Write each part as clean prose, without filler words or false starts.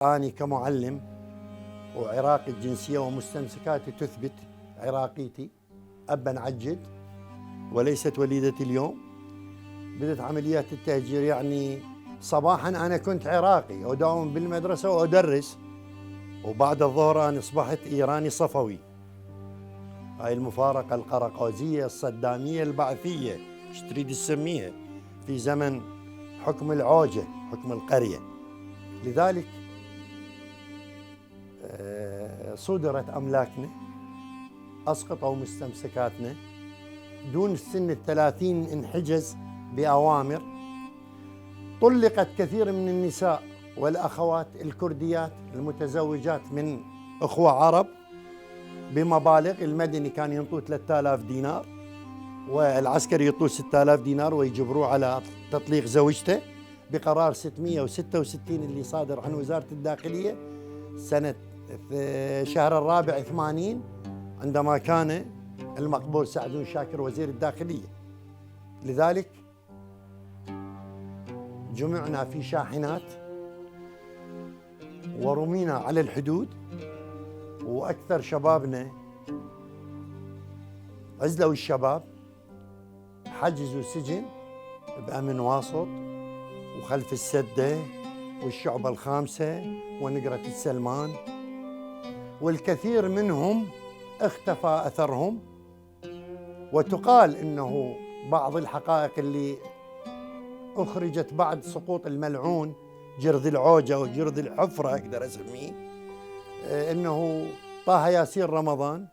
أنا كمعلم وعراقي الجنسية ومستمسكاتي تثبت عراقيتي أبا عن جد وليست وليدة اليوم. بدأت عمليات التهجير، يعني صباحا أنا كنت عراقي أداوم بالمدرسة وأدرس، وبعد الظهر أنا أصبحت إيراني صفوي. هاي المفارقة القرقوزية الصدامية البعثية، ايش تريد تسميها، في زمن حكم العوجة، حكم القرية. لذلك صدرت أملاكنا، أسقطوا مستمسكاتنا، دون سن 30 انحجز بأوامر. طلقت كثير من النساء والأخوات الكرديات المتزوجات من أخوة عرب بمبالغ. المدني كان ينطوه 3000 دينار والعسكري يطوه 6000 دينار ويجبروه على تطليق زوجته بقرار 666 اللي صادر عن وزارة الداخلية سنة في شهر الرابع 80، عندما كان المقبول سعد شاكر وزير الداخلية. لذلك جمعنا في شاحنات ورمينا على الحدود، وأكثر شبابنا عزلوا الشباب، حجزوا سجن بأمن واسط وخلف السدة والشعبة الخامسة ونقرة السلمان، والكثير منهم اختفى أثرهم. وتقال إنه بعض الحقائق اللي أخرجت بعد سقوط الملعون جرذ العوجة وجرذ الحفرة أقدر أسميه، إنه طه ياسين رمضان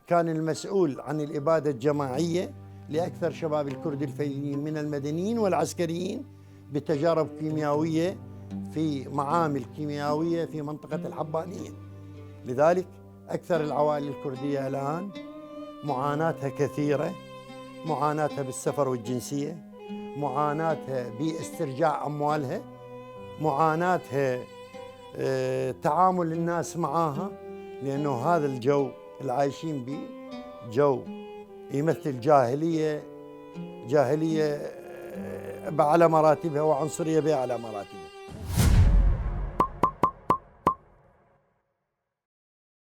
كان المسؤول عن الإبادة الجماعية لأكثر شباب الكرد الفيليين من المدنيين والعسكريين بتجارب كيميائية في معامل كيميائية في منطقة الحبانية. لذلك أكثر العوائل الكردية الآن معاناتها كثيرة، معاناتها بالسفر والجنسية، معاناتها باسترجاع أموالها، معاناتها تعامل الناس معاها، لأنه هذا الجو اللي عايشين به جو يمثل جاهلية بأعلى مراتبها وعنصرية بأعلى مراتبها.